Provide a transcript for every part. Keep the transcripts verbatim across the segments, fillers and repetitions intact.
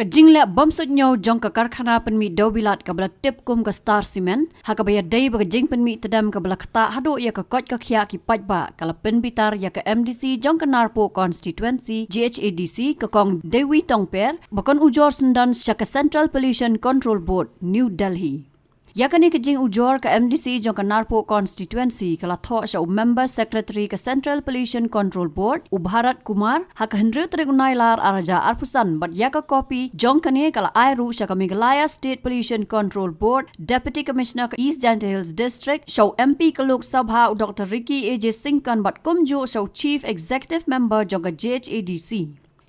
Ka jingleh bym suidñiew jong ka karkhana pynmih dewbilat kaba la tip kum ka Star Cement, ha kaba ïadei bad ka jingpynmih tdem kaba la ktah haduh ïa ka koit ka khiah ki paidbah, ka la pynbitar ïa ka M D C jong ka Narpuh Constituency G H A D C, ka Kong Dewi Tongper, ba kan ujor syndon sha ka Central Pollution Control Board, New Delhi. Ïa kane ka jingujor ka M D C jong ka Narpuh Constituency ka la thoh sha u Member Secretary ka Central Pollution Control Board, u Bharat Kumar, ha ka hynriew tarik u Nailar arhajar arphew san, bad ïa ka kopi jong kane ka la ai ruh sha ka Meghalaya State Pollution Control Board Deputy Commissioner ka East Jaintia Hills District, sha u M P ka Lok Sabha u Doctor Ricky A J Syngkon, bad kumjuh sha u Chief Executive Member jong ka G H A D C.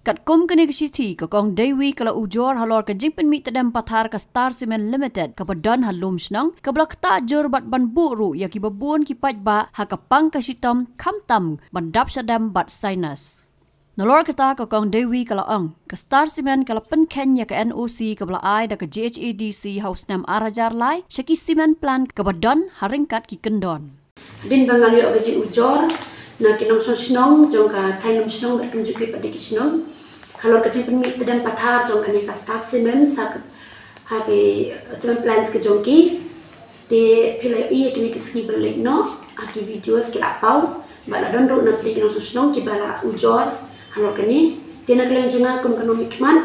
Katkum kane ka shithi, ka Kong Dewi ka la ujor halor ka jingpynmih tdem pathar ka Star Cement Limited kaba don ha Lumshnong, kaba la ktah jur bad ban buh ruh ïa kiba bun ki paidbah ha ka pang ka shitom, khamtam ban dap shadem bad sinus. Nalor kata, ka Kong Dewi ka la ong, ka Star Cement ka la pynkheiñ ïa ka N O C kaba la ai da ka G H A D C ha u snem arhajar lai sha ki cement plant kaba don ha ryngkat ki kyndon. Hadien ba nga la ïoh ka jingujor na ki nongshong shnong jong ka thaiñ Lumshnong bad kumjuh ki pat de ki shnong halor ka jingpynmih tdem pathar jong kane ka Star Cement sha ka, ha ki cement plants ka jong ki. Te phi la ïohi ïa kine ki sngi ba la leit noh, ha ki videos ki la paw, bad la don ruh na pdeng ki nongshong shnong kiba la ujor halor kane. Te na ka liang jong nga kum ka nongmihkhmat,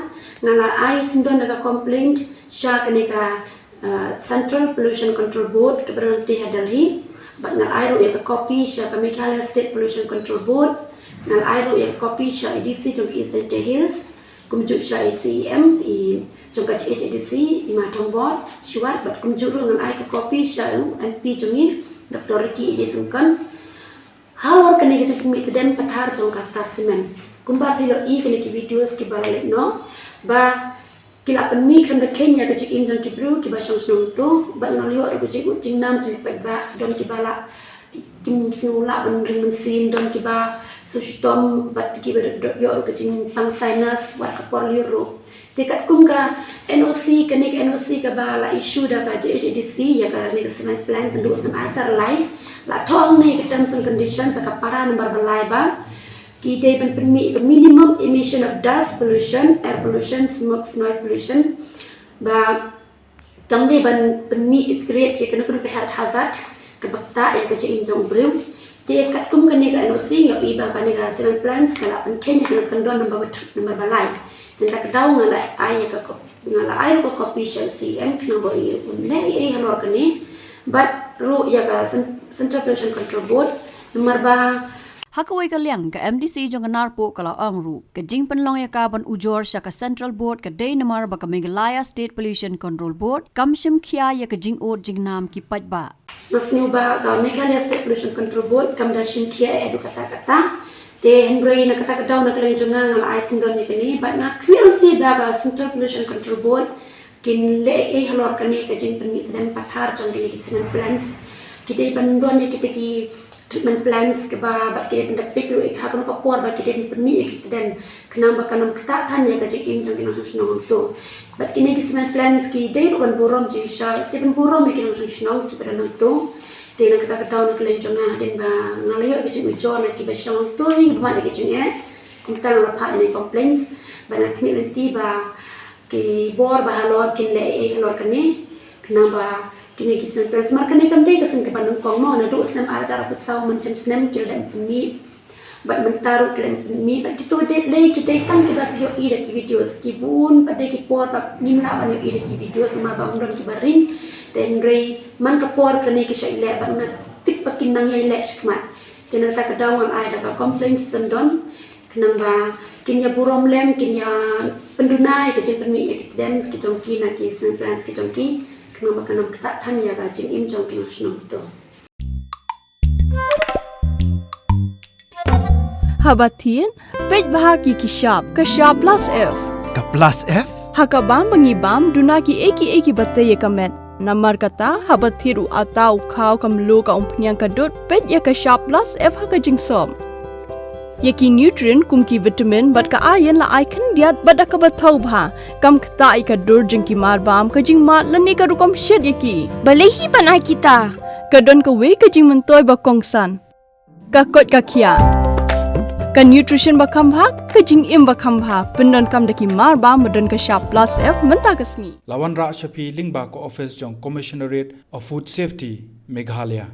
nga la ai syndon da ka complaint sha kane ka, uh, Central Pollution Control Board kaba don te ha Delhi. Bad nga la ai ruh ïa ka copy sha ka Meghalaya State Pollution Control Board. Nga la ai ruh ïa ka copy sha i D C jong ka East Jaintia Hills. Kumjuh sha i C E M i jong ka G H A D C, i Ma Thongbor Shiwat, bad kumjuh ruh nga la ai ka copy sha u M P jong i, Doctor Ricky A J Syngkon. Halor kane ka jingpynmih tdem pathar jong ka Star Cement. Kumba phi la ïohi kine ki videos kiba la leit noh, ba ki la pynmih khlem da kheiñ ïa ka jingim jong ki briew kiba shong shnong to, bad nga la ïoh ruh ka jingud jingnam jong ki paidbah, don kiba la kim sngew lah ban ring mynsiem, don kiba shu shitom, bad kiba dot, dot ïoh ruh ka jingpang sinus wat ka por lyiur ruh. Te katkum ka N O C, kane ka N O C kaba la issue da ka G H A D C ïa kane ka cement plant naduh u snem arhajar lai, la thoh hangne ka terms and conditions ha ka para number ba lai ba ki dei ban pynmih ka minimum emission of dust pollution, air pollution, smoke, noise pollution, ba kam dei ban pynmih ïa ka rate ïa kano kano ka health hazard kaba ktah ïa ka jingim jong u briew. Te katkum kane ka N O C nga ïohi ba kane ka cement plants ka la pynkheiñ ïa kane ka kyndon number ba, number ba lai. Te na kata ka daw nga la ai ïa ka cop-, nga la ai ruh ka copy sha C E M khnang ba u leh ei ei halor kane. Bad ruh ïa ka Cen-, Central Pollution Control Board, namar ba Ha kawei ka liang, ka M D C jong ka Narpuh ka la ong ruh, ka jingpynlong ïa ka ban ujor sha ka Central Board ka dei namar ba ka Meghalaya State Pollution Control Board kam shim khia ïa ka jingud jingnam ki paidbah. Nga sngew ba ka Meghalaya State Pollution Control Board kam da shim khia ïa haduh katta katta. Te hynrei na kata ka daw na ka liang jong nga nga la ai syndon ïa kane, bad nga khmih lynti ba ka Central Pollution Control Board kin leh ei ei halor kane ka jingpynmih tdem pathar jong kine ki cement plants. Ki dei ban don ïa kita ki treatment plants kaba, bad ki dei ban da pick ruh ïa ki ha kano ka por ba ki dei ban pynmih ïa ki tdem, khnang ba kan ym ktah than ïa ka jingim jong ki nongshong shnong hangto. Bad kine ki cement plants ki dei ruh ban burom jingshisha, ki dei ban burom ïa ki nongshong shnong kiba don hangto. Te na kata ka daw na ka liang jong nga hadien ba nga la ïoh ïa ka jingujor na kiba shong hangto, kiba mad ïa ka jingeh, kumta nga la phah ïa ki complaints, bad nga khmih lynti ba ki bor ba halor kin leh ei ei halor kane, khnang ba kine ki cement plants, namar kane kam dei ka seng kaba nyngkong mo, naduh u snem arhajar arphew saw mynshem snem ki la dep pynmih. Bad mynta ruh ki la dep pynmih, bad kito dei lei ki dei tang kiba phi ïohi da ki videos, ki bun pat dei ki por ba ngim lah ban ïohi da ki videos namar ba ym don kiba ring. Te hynrei man ka por kane ki shah ïaleh, bad nga tip ba kin nang ïaleh shakhmat. Te na kata ka daw nga la ai da ka complaint syndon, khnang ba kin ïa burom lem, kin ïa pynduna ïa ka jingpynmih ïa ki tdem ki jong ki na ki cement plants ki jong ki, khnang ba kan ym ktah than ïa ka jingim jong ki nongshong shnong to. Haba thied, peit bha ki ki shap, ka shap plus F. Ka plus F? Ha ka bam ba ngi bam, duna ki ei ki ei kiba tei ïa ka met. Namar kata, haba thied u atta, u khaw, ka mluh, ka umphniang, ka dud, peit ïa ka shap plus F ha ka jingsop. Ïa ki nutrient kum ki vitamin bad ka iron la ai khyndiat bad da kaba thaw bha. Kam ktah ïa ka dur jong ki marbam, ka jingmad lane ka rukom shet ïa ki. Balei hi ban ai kita? Ka don kawei ka jingmyntoi ba kongsan. Ka koit ka khiah. Ka nutrition ba kham bha, ka jingim ba kham bha, pyndonkam da ki mar ba, ba don ka shap plus F mynta ka sngi. La wanrah sha phi lyngba ka office jong Commissionerate of Food Safety, Meghalaya.